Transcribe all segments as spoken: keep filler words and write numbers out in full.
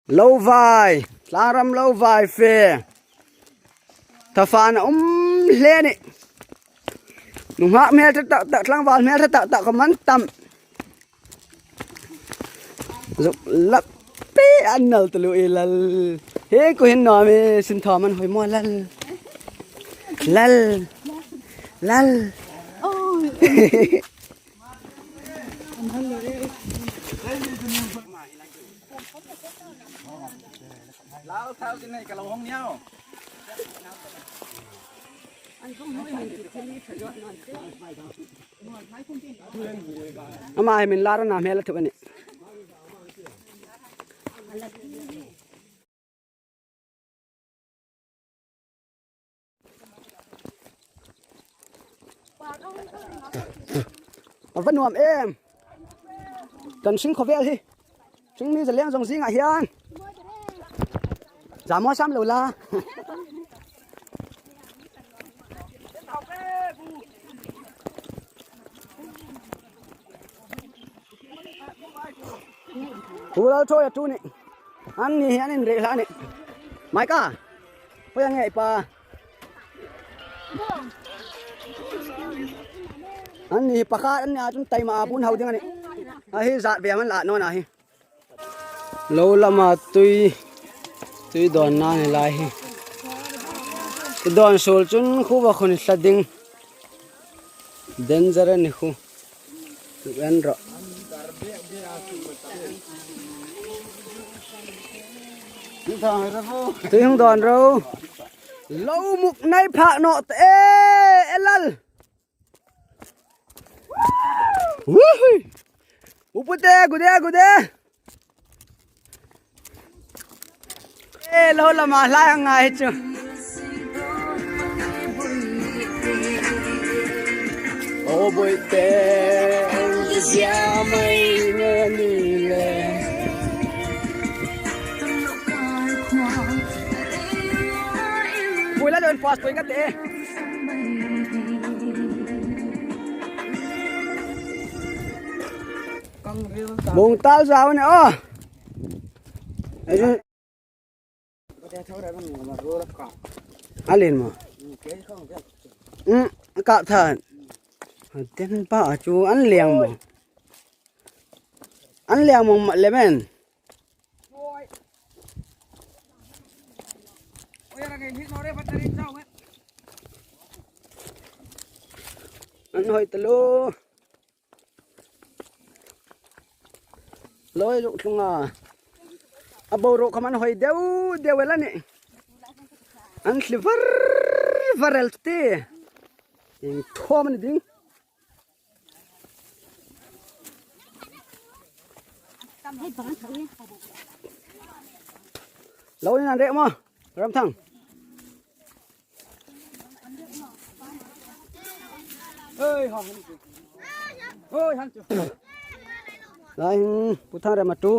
Lo vai, tlangram lo vai fe. Tafan um hle ni. Nunghak hmel ṭha tak tak, tlangval hmel ṭha tak tak khawm an tam. Zuk lap pe an nal taluo i lal. He ko hin nuom e, sin thawm an hoi maw lal. Lal. Lal. Ama hi min lar na hmel a thup a nih. A va nuom em. Kan hring khawvel hi. Hring mi zaleng zong zingah hian. Za maw sam lo la. Pu Lalthawi a tu ni. An ni hi an inrek hla ni. Maika. Hoi ang ngei pa. An ni pakhat an ni a chun taima a bun hau ding a nih. A hi zat ve man la nawn a hi. Lo lama tui, tui dawnna ni lai hi. Tui dawn suol chun khu va khun hla ding. Danger a ni khu. Tui en rawh. Tui hung dawn ro. Lo muk nei phak naw te e, e lal. Wuhui. Upute, gude, gude. E, lo lama hla ang ngai chu. O boite, zia mai nge ni le. Pui la don pas pui ka te. Mung tal zau ne o. Ai chu. A len maw? Um, ka than. Den pa chu an liang maw? An liang maw ma le men. An hoi ta lo. Loi luk tlung a. A boruok khawm an hoi deu deu el a nih. An thli var var el ti. Eng thawm a ni ding. Lo in an rek maw, Ramthang? Lai hin Pu Thangrema tu.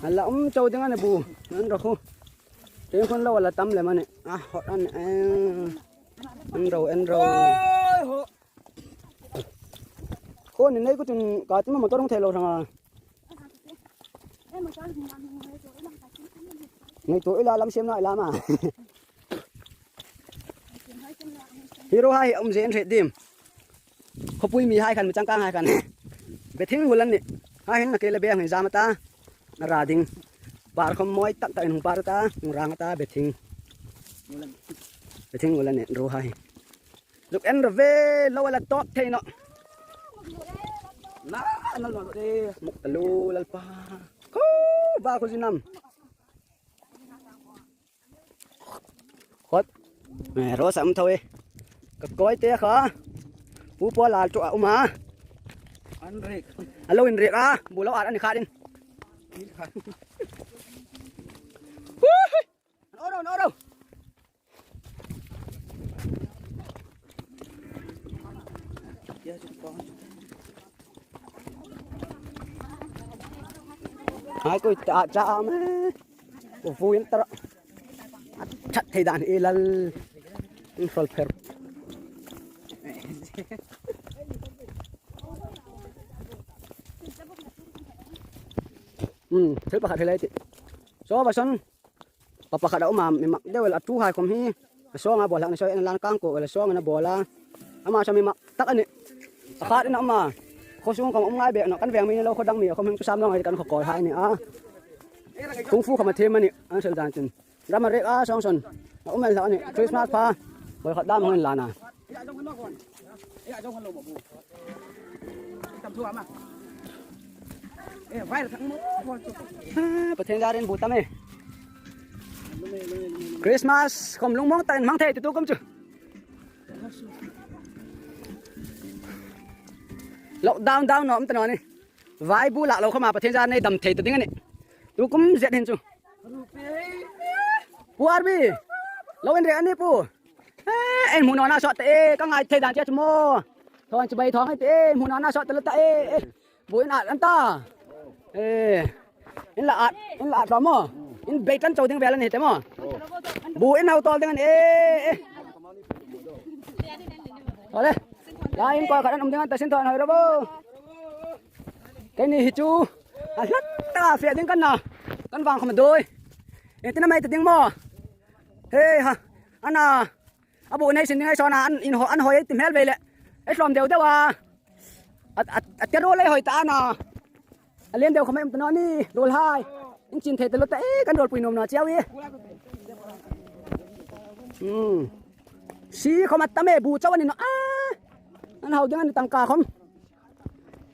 An la um chau ding a ni bu. An ro khu. Tin khun lo la tam lem a nih. A hot a nih. En ro, en ro. Khawni nei kutin ka tima motor hung thei lo hrang a. Nei tu ila lam siam na ila ma. Hi ro hai um zen hre dim. Khawpui mi hai khan, mi changkang hai khan. Bething hul an nih. Hai hin na ke le be hung zam ta. Na ra ding. Par khawm mawi tak tak in hung par ta, hung rang ta, bething. Bething hul an nih, ro hai. Zuk en ro ve, lo la tawp thei naw. La, na lo de. Muk ta lo, Lalpa. Ko, ba ko zinam. Khawt. Me ro sam tho e. Ka koi te kha. Pu Pawl a tu a um a. An rek. A lo in rek a, bu lo ar a ni kha din. Hui, hui. An oro, an oro. Hai koi ta cha me. Ko fu in tar. Chat thei dan e lal. In sol pher. Hmm, thil pakhat hi lei ti. Saw va sawn. Pa pakhat a um a, mi mak deu el a, tuhai khom hi. A sawng a bawl hlak ni saw, en lan kang ko el a sawng a bawl a. Ama saw mi mak tak a nih. A khat in a um a. Khaw sung khom um ngai bek naw, kan veng mi ni lo, khaw dang mi khom hin chu sam lo ngai kan khaw kawl hai ni a. Kung fu khom a thiem a nih, an sel dan chun. Ram a rek a sawng sawn. A um el hlak a nih. Christmas pha. Bawl khat dam hung inlan a. Ah, Pathien zarin bu tam e. Christmas khom lungmong takin hmang thei ti tu kum chu. Lockdown down naw um ta naw ni. Vai bu lak lo khom a Pathien zar nei dam thei ta ding a nih. Tu kum zet hin chu. Pu Arbi. Lo inrek a ni pu. Eh, ei hmu nawna sawt ta e, ka ngai thei dan che chu maw. Thawng chibai thawng ei te, ei hmu nawna sawt ta lo ta e, eh. Bu in at an ta. Eh. In la at, in la at lo maw. In bei tan chau ding vel a ni te maw. Bu in hau tawl ding a ni e, eh. Ole. La in ko khat an um ding an ta sin thaw an hoi ro bo. Keini hi chu. A hlat ta fe ding kan na. Kan vang khom doi. E tina mai ta ding maw. He ha. Ana. A bu nei sin ding ai sawn a, an, in ho, an hoi ti hmel ve le. Ei hlawm deu deu a. A, a, a te ruol ei hoi ta a na. A lien deu khom ei um ta naw ni, ruol hai. In chin thei ta lo ta e, kan ruolpui nuom naw chiau e. Hmm. Si khom a tam e, bu chau a ni naw a. An hau ding a ni tangka khom.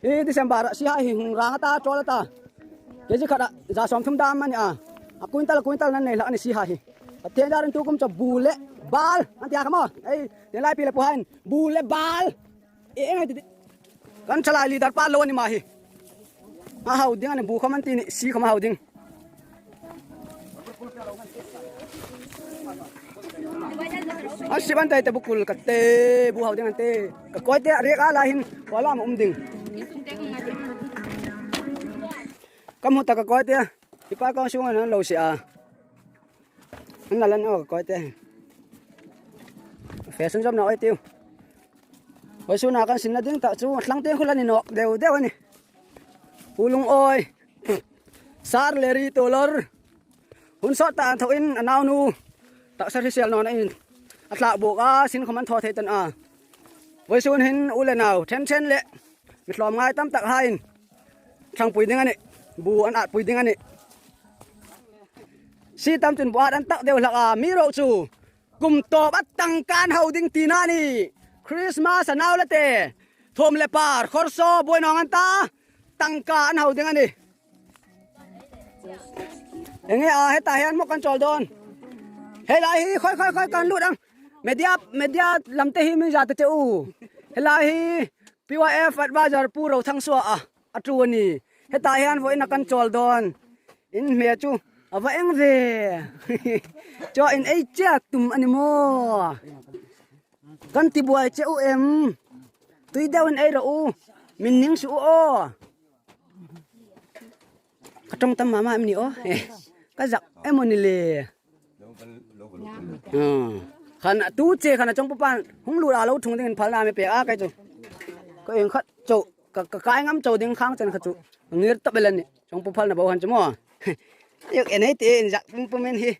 Hi December a si hai hi hung rang a ta, chawl a ta. Kg khat a za sawmthum dam a ni a. A quintal, quintal nan nei hlak a ni si hai hi. Pathien zarin tu kum chu bu le bal an ti a kha maw. Ei, tin lai pi le pu hain bu le bal. E, e, ngai ti ti. Kan chalai leader pa lo a ni ma hi. A hau ding a ni, bu khom an ti ni, si khom a hau ding. A sip an tai te bu kul ka te, bu hau ding an te. Ka koi te a riek a la hin, ko lam um ding. Ka hmu ta ka koi te. Hi pa kong sung an lo si a. An la lan o ka koi te. Fashion job na oi tiu. Oi su na kan sin na ding ta chu tlang te khula ni nawk deu deu a ni. Pu Lungawi. Sar le ri to lor. Hun sawt ta an tho in a nau nu. Taksa hrisel naw na in. A tlak buk a sin khom an thaw thei tan a. Vawisun hin u le nau. Then then le. Mi hlawm ngai tam tak hain. Thlang pui ding a ni. Bu an at pui ding a ni. Si tam chun bu at an tak deu hlak a. Mi ro chu. Kum tawp a tangka an hau ding tina a ni. Christmas a nau le te. Thum le par, khorso, buoi nawng an ta. Tangka an hau ding a ni. Eng nge a, heta hian maw kan chawl dawn. Helai hi, khoi, khoi, khoi, kan lut ang. Media, media lam te hi min za ta che u. Helai hi, P Y F advisor Pu Rothangsuoa a, a tu a ni. Heta hian vawiin a kan chawl dawn. In hmeh chu a va eng ve. Chaw in ei che a tum a ni maw? Kan ti buai che u em? Tui deuh in ei rawh u. Min ning suh u aw. Ka ṭawng tam mama em ni aw? Eh, ka zak em aw ni le. Ah. Khan tu che khan a chawngpupa hung lut a lo thung dingin phalna mi pek a kai chu. Ka eng khat chau, ka, ka kai ngam chau ding khang chen kha chu. Ngir ta bel a ni. Chawngpu phalna bo han chu maw. Yok en ei ti in zak pum pum in hi.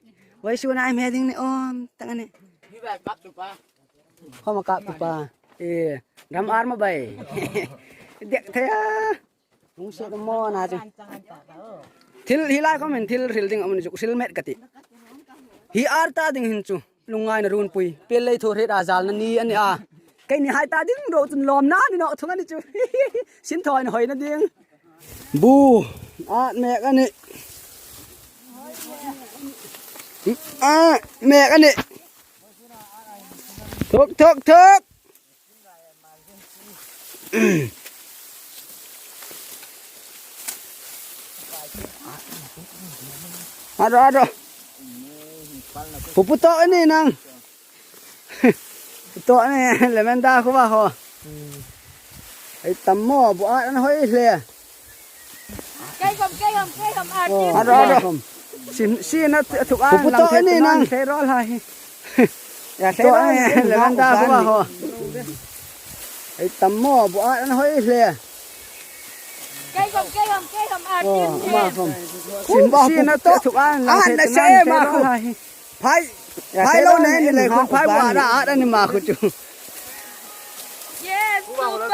Vawisun a hme ding ni awm tak a ni. Khawma kap tu pa. E, ram ar ma bai. Dek thei a. Hung se maw na chu. Thil hi lai khawm hin thil hril ding a um ni chu, hril met ka ti. Hi ar ta ding hin chu. Lungngaina runpui. Pel lei thu hriet a zal na ni a ni a. Keini hai ta ding ro chun lawm na ni nawh thung a ni chu. Sin thaw in hoi na ding. Bu. A mek a ni. A mek a ni. Thuk, thuk, thuk. Aro, aro. Pu, pu to ni nang. Pu to ni, lemon da khu ba ho. Ei tam maw, bu ar an hoi hle. Kei khawm, kei khawm, kei khawm, ar ti. Aro, aro. Sin, sin a thu-, a thuk a, pu, pu to ni nang. Kei ro la hi. Ya, to ai, le lan da khu ba ho. Ei tam maw, bu ar an hoi hle. Kei khom, kei khom, kei khom, a tin he. Sim ba si na to. A han na se ma khu. Phai, phai lo ne ni le khun phai wa ra a ni ma khu chu. Yes, super.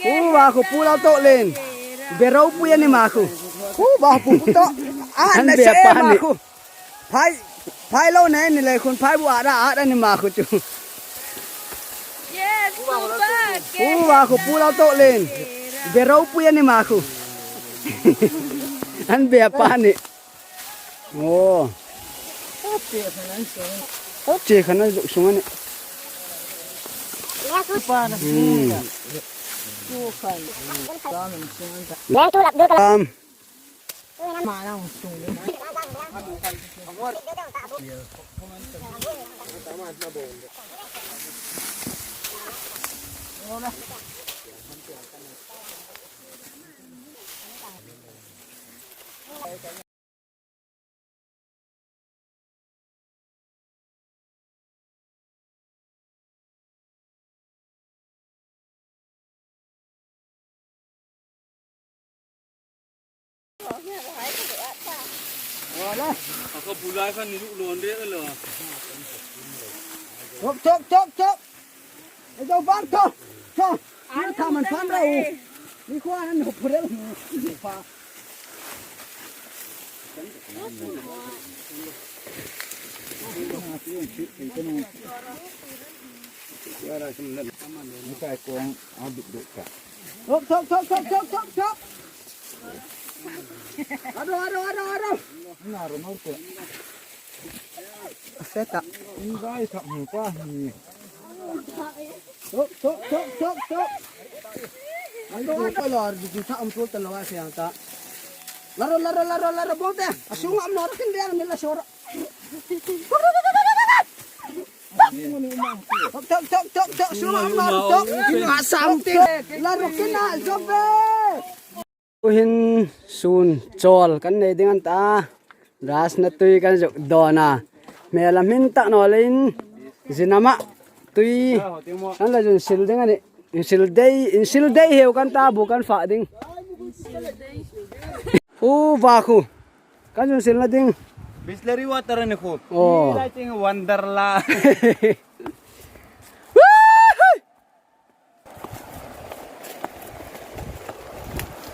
Khu wa khu pu lo to len. Be ro pu ya ni ma khu. Khu ba pu pu to. A han na se ma khu. Phai, phai lo ne ni le khun phai bu a ra a ni ma khu chu. Yes, super. Khu wa khu pu lo to len. Be ro pu ya ni ma khu. An be pa ni. Aw. Che khana zuk sung a ni. Hmm. Tam. Tok, tok, tok, tok. Ei, zo bang tok. Tok. Ni thaman fan ra u. Ni khwa nan hop phurel. Fa. Tok, tok, tok, tok, tok, tok. Aro, aro, aro, aro. Na ro no ko. Seta. Ni bai tha mu pa ni. Tok, tok, tok, tok, tok. An ro ko lor di tha am tul ta lo a siang ta. Laro, laro, laro, laro, bong te. Asung am nor kin dia ni la sora. Tok, tok, tok, tok, tok, sung am nor tok. Kin a sam ti. Laro kin a job. Tuhin sun chawl kan nei ding an ta. Rasna tui kan zuk dawn a. Hmel a hmin tak naw leiin zinama tui kan la zun sil ding a nih. Insil dei, insil dei heu kan ta bu kan fah ding. U va khu. Kan zun silna ding. Bisleri water a ni khu. Oh. I think wonder la.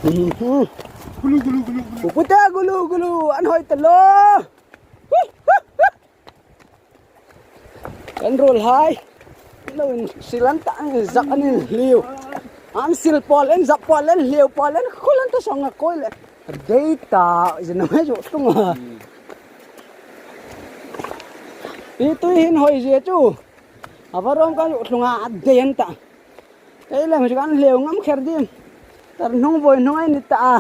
Mhm. Gulu, gulu, gulu, gulu. Puputa gulu, gulu. An hoi ta lo. Kan ruol hai. Lo insil an ta, an zak an inhliu. An sil pawl, an zak pawl, an hliu pawl, an khul an ta song a koi le. Dei ta, zin a mai zuk tlung a. Pi tui hin hoi zie chu. A va rom kan zuk tlung a, a dei an ta. Kei lem chu kan hliu ngam kher dim. Tar hnung voi hnung ei ni ta a.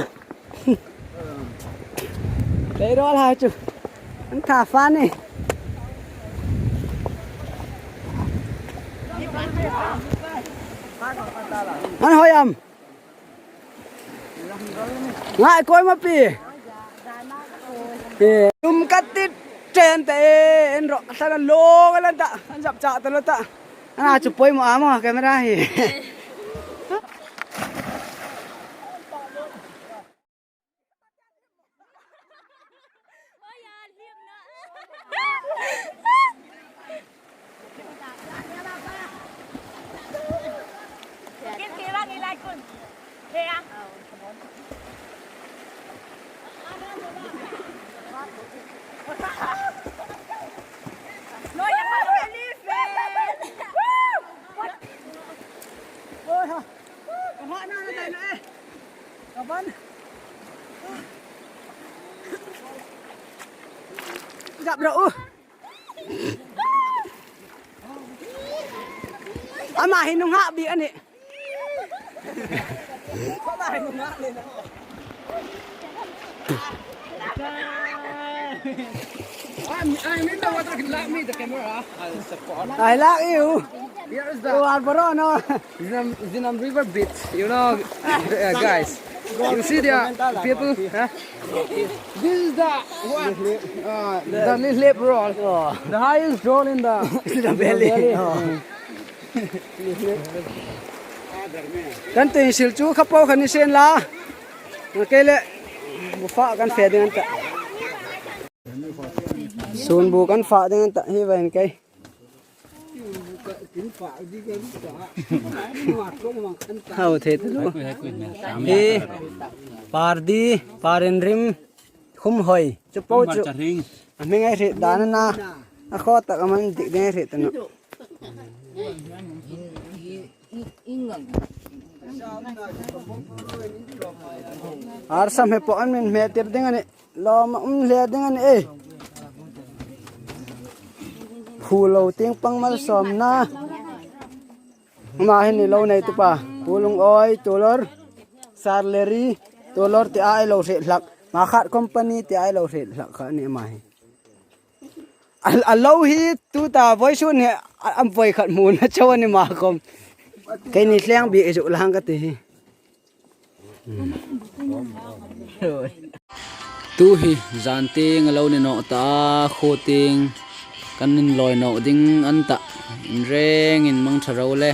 Kei ruol hai chu. An tha fa ni. An hoi am. Ngai koi ma pi. Eh, tum ka ti chen te en ro. Sa na lo ka lan ta. An zap cha ta lo ta. Ana chu poimaw a maw camera hi. Zap ro u. Ama hi nunghak bik a nih. I'm, I'm in the water, can lock me the camera. I'll support. I love you. Here is the, you are Bruno. Zinam, Zinam River Beach, you know, uh, guys. You see the people, huh? This is the what? Uh, the Lihliep Roll. Oh. The highest roll in the, the valley. Oh. Kan tui sil chu kha po khan ni sen la. Kei le, bu fa kan fe ding an ta. Sun bu kan fa ding an ta, hi va hin kei. Hau the tu. Hi, par di, par in rim, khum hoi. Chu po chu. A hming ai hriet dan a na. A khaw tak a man dik ding ai hriet ta naw. Ar sam he po an min hme tir ding a nih. Lawm a um hle ding a nih e. Hu lo tieng pang malsawmna. Ama hi ni lo nei tu pa. Pu Lungawi, Tulor, Sarleri, Tulor ti ai lo hriet hlak. Ma khat company ti ai lo hriet hlak kha ni ama hi. A, a lo hi tu ta voi sun hi a, am voi khat mun a chaw ni ma kom. Kei ni hleng bi zu lang ka ti hi. Tu hi zan tieng a lo ni naw ta, khuo tieng kan inlawi naw ding an ta. In rengin mang ṭha ro le.